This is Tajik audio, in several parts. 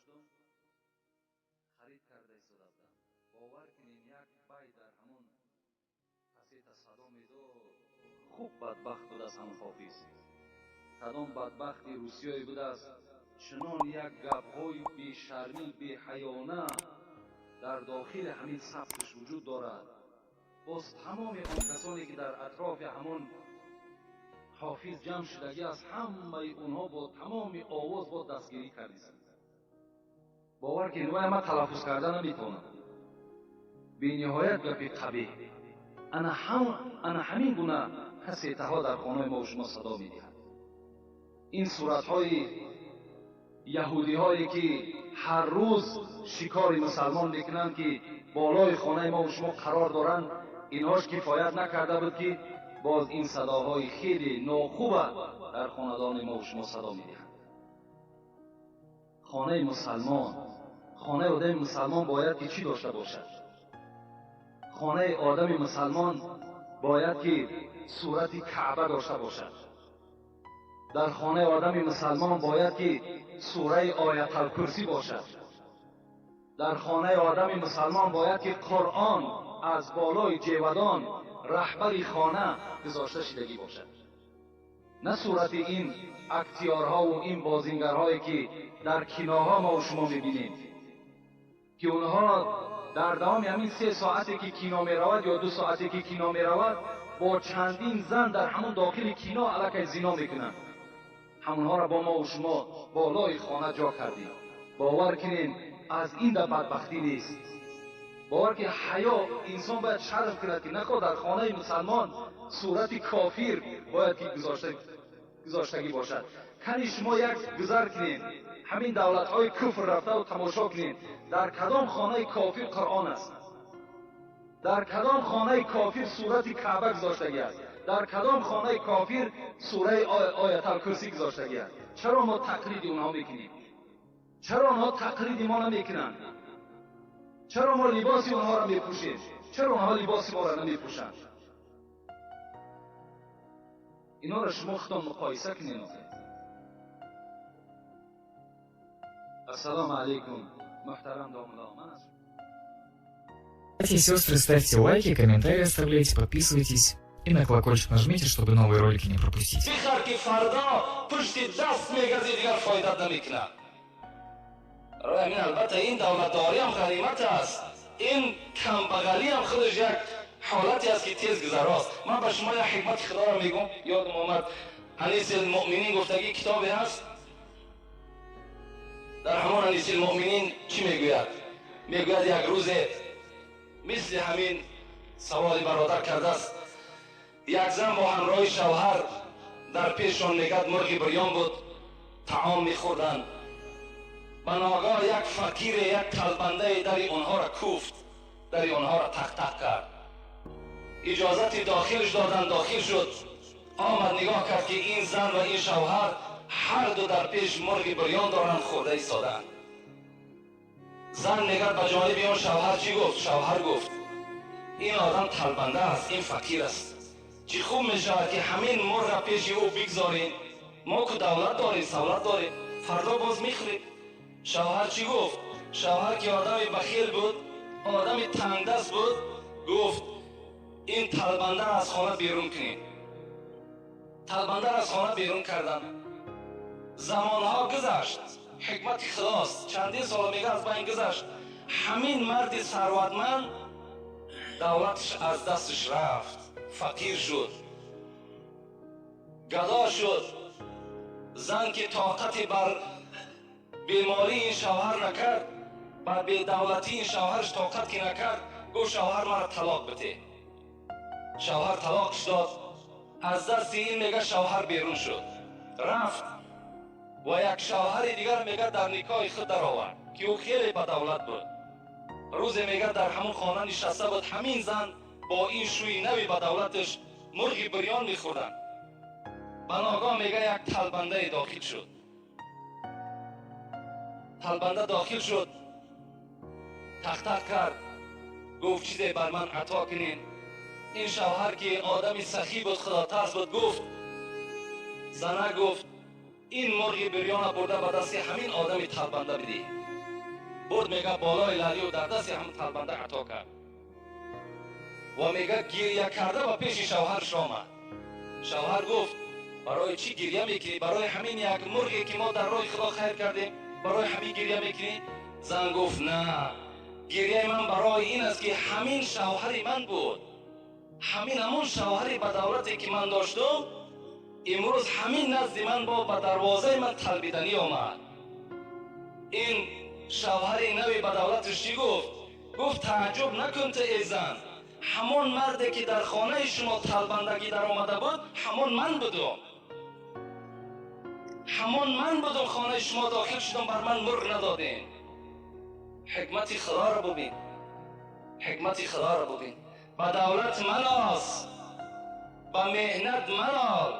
ҳаштум харид карда истода будам. Бовар кунед, як бай дар ҳамон кассета садо медод. Хуб, бадбахт будааст ҳамон ҳофиз, кадом бадбахти русиёе будааст, чунон як гапҳои бешармӣ, беҳаёна дар дохили ҳамин сабташ вуҷуд дорад. Боз тамоми он касоне ки дар атрофи ҳамон ҳофиз ҷамъ шудагӣ аст, ҳамаи онҳо бо тамоми овоз бо дастгирӣ кардистанд. Бовар кунед, вай ман талаффуз карда наметавонам, бениҳоят гапи қабеҳ. Ана ҳамин гуна кассетаҳо дар хонаи мо шумо садо медиҳад. Ин суратҳои яҳудиҳое ки ҳар рӯз шикори мусалмон мекунанд, ки болои хонаи мо шумо қарор доранд, инҳош кифоят накарда буд, ки боз ин садоҳои хеле нохуба дар хонадони мо шумо садо медиҳанд. Хонаи мусалмон, хонаи одами мусалмон бояд ки чӣ дошта бошад? Хонаи одами мусалмон бояд ки сурати Каъба дошта бошад. Дар хонаи одами мусалмон бояд ки сураи Ояталкурсӣ бошад. Дар хонаи одами мусалмон бояд ки Қуръон аз болои ҷевадон раҳбари хона гузошта шидагӣ бошад, на сурати ин актёрҳову ин бозингарҳое ки дар киноҳо мо шумо мебинем, ки онҳо дар давоми ҳамин 3 соате ки кино меравад ё 2 соате ки кино меравад, бо чандин зан дар ҳамон дохили кино аллакай зино мекунанд. Ҳамонҳоро бо мову шумо болои хона ҷо кардем. Бовар кунем, аз ин да бадбахтӣ нест. Бовар ки ҳаё, инсон бояд шарм кунад, ки нахо дар хонаи мусалмон сурати кофир бояд ки гузоштагӣ бошад. Кани шумо як гузар кунед, ҳамин давлатҳои куфр рафтаву тамошо кунед, дар кадом хонаи кофир Қуръон аст, дар кадом хонаи кофир сурати Каъба гузоштагӣ аст, дар кадом хонаи кофир сураи Ояталкурсӣ гузоштагӣ аст? Чаро мо тақлиди онҳо мекунем? Чаро онҳо тақлиди мо намекунанд? Чаро мо либоси онҳоро мепӯшем? Чаро онҳо либоси моро намепӯшанд? Инҳоро шумо худтон муқоиса кунед. Ассалому алайкум, муҳтарам домулло, ман аз Братья и сестры, ставьте лайки, комментарии оставляйте, подписывайтесь и на колокольчик нажмите, чтобы новые ролики не пропустить. Бихар, ки фардо пушти даст мегази, дигар фоидат намекунад. Барои ҳамин, албатта, ин давлатдориам ғанимат аст, ин камбағалиам худаш як ҳолате аст, ки тез гузарост. Ман ба шумо як ҳикмати худоро мегӯм, ёдам омад. Ҳаниси Муъминин гуфтагӣ китобе ҳаст. Дар ҳамон Ҳаниси Муъминин чӣ мегӯяд? Мегӯяд, як рӯзе мисли ҳамин саволи бародар кардааст, як зан бо ҳамроҳи шавҳар дар пешшон, мегӯяд, мурғи бирён буд, таом мехӯрданд. Ба ногоҳ як фақире, як талбандае дари онҳоро куфт, дари онҳоро тақ-тақ кард. Иҷозати дохилш доданд, дохил шуд. Омад, нигоҳ кард, ки ин зан ва ин шавҳар ҳар ду дар пеш мурғи бирён доранд, хӯрда истодаанд. Зан, мегӯяд, ба ҷониби он шавҳар чӣ гуфт? Шавҳар гуфт: «Ин одам талбанда аст, ин фақир аст, чӣ хуб мешавад, ки ҳамин мурға пеши ӯ бигзорем. Мо ку давлат дорем, савлат дорем, фардо боз мехӯрем». Шавҳар чӣ гуфт? Шавҳар, ки одами бахил буд, одами тангдаст буд, гуфт: «Ин талбандаро аз хона берун кунед». Талбандаро аз хона берун карданд. Замонҳо гузашт, ҳикмати худост, чандин сола, мега, аз байн гузашт. Ҳамин марди сарватманд давлаташ аз дасташ рафт, фақир шуд, гадо шуд. Зан, ки тоқати бар бемории ин шавҳар накард, бар бедавлатии ин шавҳараш тоқат ки накард, гуфт: «Шавҳар, маро талоқ бите». Шавҳар талоқш дод. Аз дасти ин, мега, шавҳар берун шуд, рафт ва як шавҳари дигар, мега, дар никоҳи худ даровард, ки ӯ хеле бадавлат буд. Рӯзе, мега, дар ҳамон хона нишаста буд ҳамин зан бо ин шӯи нави бадавлаташ, мурғи бирён мехӯрданд. Ба ногоҳ, мега, як талбандае дохил шуд. Талбанда дохил шуд, тақтақ кард, гуфт: «Чизе бар ман ато кунед». Ин шавҳар, ки одами сахӣ буд, худотарс буд, гуфт: «Зана», гуфт. Ин мурғи бирёна бурда ба дасти ҳамин одами талбанда бидӣ. Бурд, мега, болои лалию дар дасти ҳамин талбанда ато кард ва, мега, гирья карда ба пеши шавҳарш омад. Шавҳар гуфт: «Барои чӣ гирья мекунӣ? Барои ҳамин як мурғе, ки мо дар роҳи Худо хайр кардем, барои ҳамин гирья мекунӣ?» Зан гуфт: «На, гирьяи ман барои ин аст, ки ҳамин шавҳари ман буд, ҳамин ҳамон шавҳари ба давлате, ки ман доштум, имрӯз ҳамин назди ман бо ба дарвозаи ман талбиданӣ омад». Ин шавҳари нави ба давлаташ чӣ гуфт? Гуфт: «Тааҷҷуб накун ту, эй зан, ҳамон марде, ки дар хонаи шумо талбандагӣ даромада буд, ҳамон ман будум, ҳамон ман будум. Хонаи шумо дохил шудам, бар ман мурғ надодем». Ҳикмати Худоро бубин, ҳикмати Худоро бубин. Ба давлат маноз, ба меҳнат манол,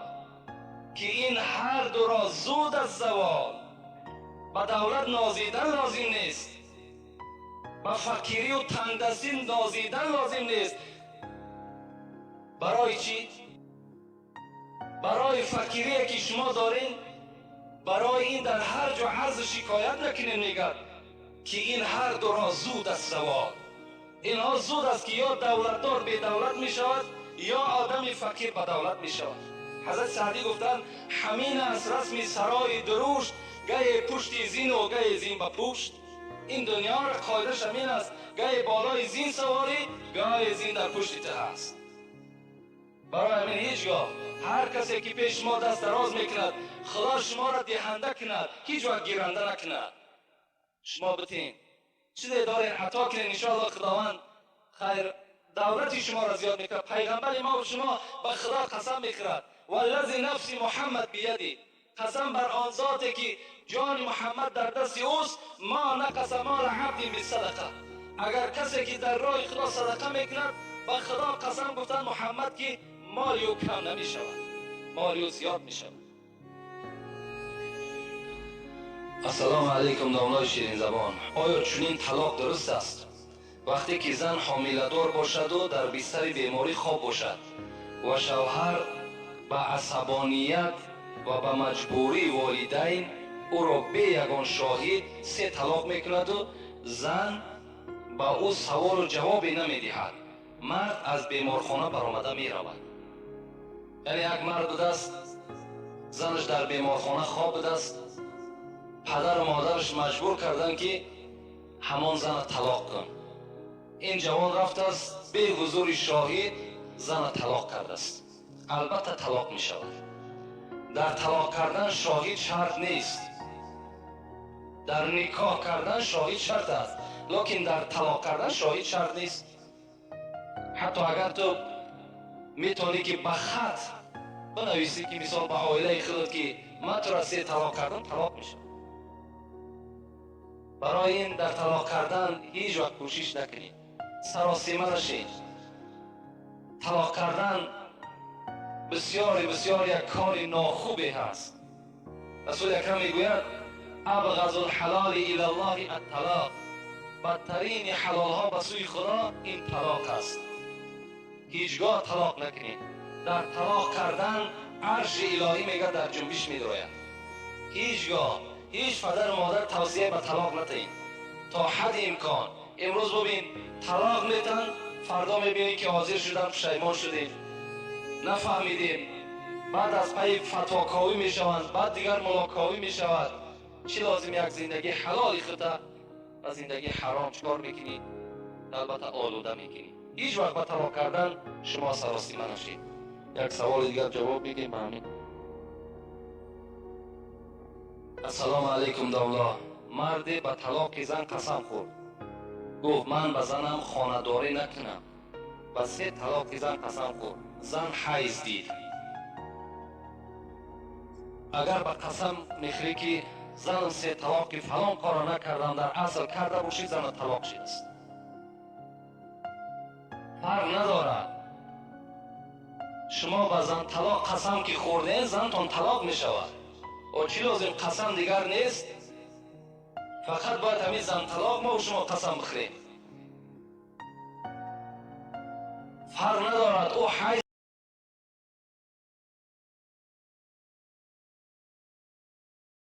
ки ин ҳар дуро зуд аз завол. Ба давлат нозидан лозим нест, ба фақирию тангдастӣ нозидан лозим нест. Барои чӣ? Барои фақирие, ки шумо дорин, барои ин дар ҳар ҷо арзу шикоят накунем. Мегӯяд, ки ин ҳар дуро зуд аст завол. Инҳо зуд аст, ки ё давлатдор бедавлат мешавад, ё одами фақир ба давлат мешавад. Ҳазрат Саъдӣ гуфтанд: «Ҳамин аст расми сарои дурушт, гае пушти зину гае зин ба пушт». Ин дунёро қоидааш ҳамин аст: гае болои зин саворӣ, гае зин дар пушти ту ҳаст. Барои ҳамин ҳеҷ гоҳ ҳар касе, ки пеш шумо даст дароз мекунад, Худо шуморо диҳанда кунад, ҳеҷ вақт гиранда накунад. Шумо битин, чизе дорен, ато кунед, иншоалло Худованд хайр давлати шуморо зиёд мекунад. Пайғамбари мо шумо ба Худо қасам мехӯрад: «والذی نفس محمد بیده», қасам бар он зоте, ки ҷони Муҳаммад дар дасти ӯст, «ما نقص مال عبد بصدقة». Агар касе, ки дар роҳи Худо садақа мекунад, ба Худо қасам, гуфтанд Муҳаммад, ки моли ӯ кам намешавад, моли ӯ зиёд мешавад. Ассалому алайкум, домлои ширинзабон. Оё чунин талоқ дуруст аст, вақте ки зан ҳомиладор бошаду дар бистари беморӣ хоб бошад ва шавҳар ба асабоният ва ба маҷбурии волидайн ӯро бе ягон шоҳид се талоқ мекунаду зан ба ӯ саволу ҷавобе намедиҳад, мард аз беморхона баромада меравад? Яъне як мард будааст, занаш дар беморхона хоб будааст, падару модараш маҷбур карданд, ки ҳамон зана талоқ кун. Ин ҷавон рафтааст, бе ҳузури шоҳид зана талоқ кардааст. Албатта, талоқ мешавад. Дар талоқ кардан шоҳид шарт нест. Дар никоҳ кардан шоҳид шарт аст, лекин дар талоқ кардан шоҳид шарт нест. Ҳатто агар ту метавонӣ, ки ба хат бинависӣ, ки мисол ба оилаи худат, ки ман тура се талоқ кардам, талоқ мешавад. Барои ин дар талоқ кардан ҳеҷ вақт кӯшиш накунед, саросима нашед. Талоқ кардан бисёре бисёр як кори нохубе ҳаст. Расули Акрам мегӯяд: «أبغض الحلال إلى الله الطلاق». Бадтарини ҳалолҳо ба сӯи Худо ин талоқ аст. Ҳеҷгоҳ талоқ накунед. Дар талоқ кардан арши илоҳӣ, мега, дар ҷунбиш медрояд. Ҳеҷ гоҳ ҳеҷ падару модар тавсия ба талоқ натаҳед то ҳадди имкон. Имрӯз бубин, талоқ метан, фардо мебинӣ, ки ҳозир шудан, пушаймон шудем, нафаҳмидем. Баъд аз пайи фатвоковӣ мешаванд, баъд дигар мулоковӣ мешавад. Чӣ лозим? Як зиндагии ҳалоли хута ба зиндагии ҳаром чикор мекунӣ? Албатта, олуда мекунӣ. Ҳеҷ вақт ба талоқ кардан шумо саросима нашед. Як саволи дигар ҷавоб мегӯем ба ҳамин. Ассалому алайкум, домло. Марде ба талоқи зан қасам хӯрд, гуфт: «Ман ба занам хонадорӣ накунам». Ба се талоқи зан қасам хӯрд, зан ҳайз дид. Агар ба қасам мехӯрӣ, ки занам се талоқи фалон корро накардам, дар асл карда бошӣ, зана талоқ шидааст, фарқ надорад. Шумо ба зан талоқ қасам ки хӯрдем, зантон талоқ мешавад. О, чӣ лозим? Қасам дигар нест, фақат бояд ҳамин зан талоқ мо шумо қасам бихӯрем. Фарқ надорад, ӯ ҳайз